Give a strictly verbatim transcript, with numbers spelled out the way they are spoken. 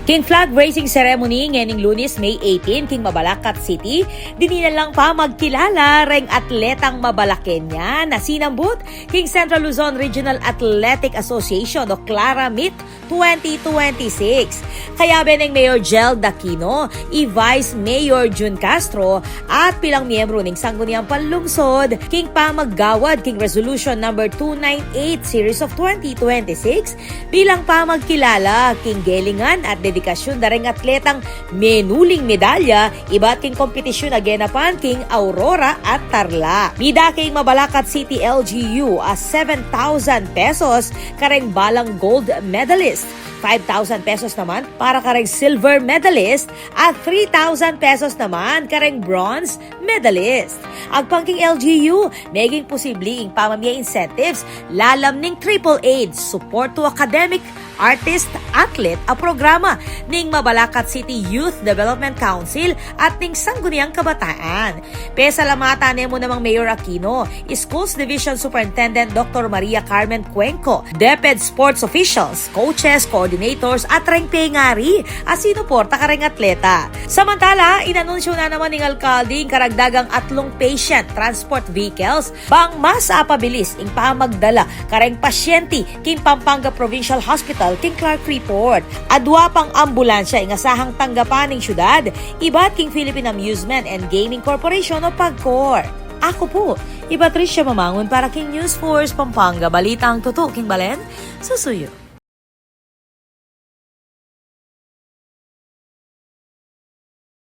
King flag raising ceremony ngening Lunes, May eighteen, king Mabalacat City, dininan lang pamagkilala reng atletang Mabalaqueña na sinambut king Central Luzon Regional Athletic Association o CLARA Meet twenty twenty-six. Kayabe neng Mayor Jel Aquino, i Vice Mayor Jun Castro, at pilang miyembru ning Sangguniang Panlungsod king pamaggawad king Resolution Number two nine eight Series of twenty twenty-six, bilang pamagkilala king gelingan at dedikasyun da reng atletang menuling medalya ibat king kompetisyun a genapan king Aurora at Tarlac. Mida king Mabalacat City L G U a seven thousand pesos kareng balang gold medalist, five thousand pesos naman para kareng silver medalist, at three thousand pesos naman kareng bronze medalist. Agpang king L G U, meging posible ing pamamie incentives lalam ning Triple Aid, Support to Academic, Artist, Athlete a programa ning Mabalacat City Youth Development Council at ning Sangguniang Kabataan. Pesalamatan ne mu namang Mayor Aquino, Schools Division Superintendent Doctor Maria Carmen Cuenco, DepEd sports officials, coaches, coordinators, at reng pengari a sinuporta kareng atleta. Samantala, inanunsyo na naman ning alkalde ing karagdagang atlung patient transport vehicles bang mas apabilis ing pamagdala kareng pasyente king Pampanga Provincial Hospital king Clark Freeport. Adua pang ambulansya ing asahang tanggapan ning syudad ibat king Philippine Amusement and Gaming Corporation o PAGCOR. Aku pu i Patricia Mamangun para king News Force Pampanga, balitang tutu king balen, susuyu.